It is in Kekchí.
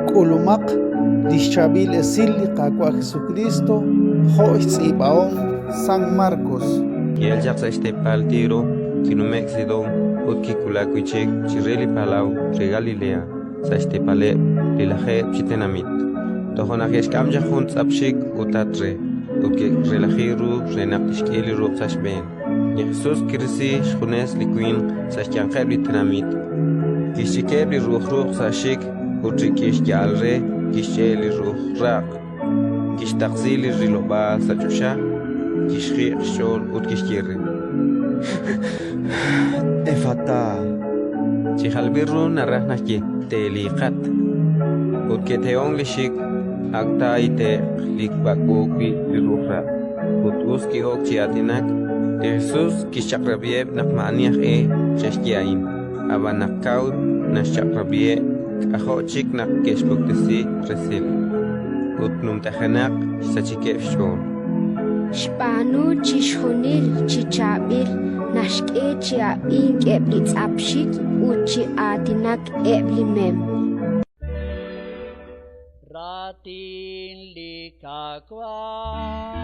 K'ulumaq li xChaab'il Esil li Qaawa' Jesukriist jo' xtz'iib'ahom San Markos. Ki'elk chaq sa' xteepal Tiro, kinume'k Sidón ut kiwulak wi' chik chire li palaw re Galilea, sa' xteepaleb' li Lajeeb' chi Tenamit. Toja' naq ke'xk'am chaq jun tz'ap xik ut tat re, ut ke'relaji ru re naq tixk'e li ruq' sa' xb'een. Li Jesus kirisi xjunes li winq sa' xyanqeb' li tenamit, kixch'ikeb' li ru'uj ruq' sa' xxik ut rik'in xya'al re kixch'e' li ru'uj raq', kixtaqsi li rilob'aal sa' choxa, kixjiq' xch'ool ut kixye re: Efatá. Chi jalb'il ru naraj naxye teeliiqat. Ut ke'tehonk li xik, ak taahite'q li b'ak'b'o wi' li ru'uj raq', ut us ki'ok chi aatinak. Li Jesus kixchaq'rab'iheb' naq maa'ani aj e che'xye a'in, ab'an naq kaw naxchaq'rab'iheb', k'ajo' chik naq ke'xpuktesi resil, ut numtajenaq xsachikeb' xch'ool. Xb'aanu chixjunil chi chaab'il, naxk'e chi ab'ink eb' li tz'ap xik ut chi aatinak eb' li mem. Raatin li Qaawa'.